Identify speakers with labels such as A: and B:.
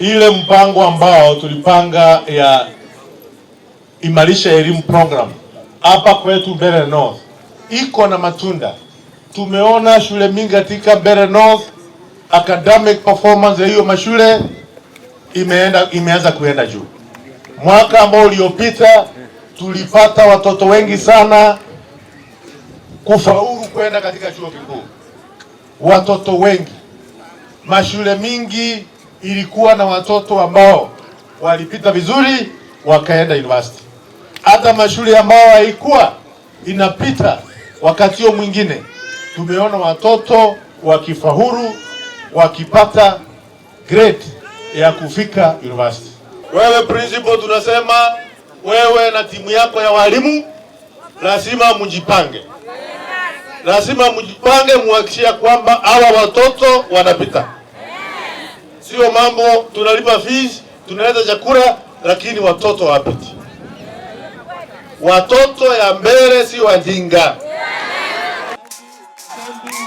A: Ile mpango ambao tulipanga ya Imarisha Elimu program hapa kwetu Mbeere North iko na matunda. Tumeona shule mingi katika Mbeere North, academic performance ya hiyo mashule imeanza kuenda juu. Mwaka ambao uliopita tulipata watoto wengi sana kufaulu kwenda katika chuo kikuu, watoto wengi. Mashule mingi ilikuwa na watoto ambao walipita vizuri wakaenda university. Hata mashule ambao haikuwa inapita wakati huo mwingine, tumeona watoto wakifaulu wakipata grade ya kufika university. Wewe principal, tunasema wewe na timu yako ya walimu lazima mjipange, lazima mjipange, muhakikishia kwamba hawa watoto wanapita. Sio mambo tunalipa fees, tunaleta chakula, lakini watoto hawapiti. Watoto ya Mbeere si wajinga.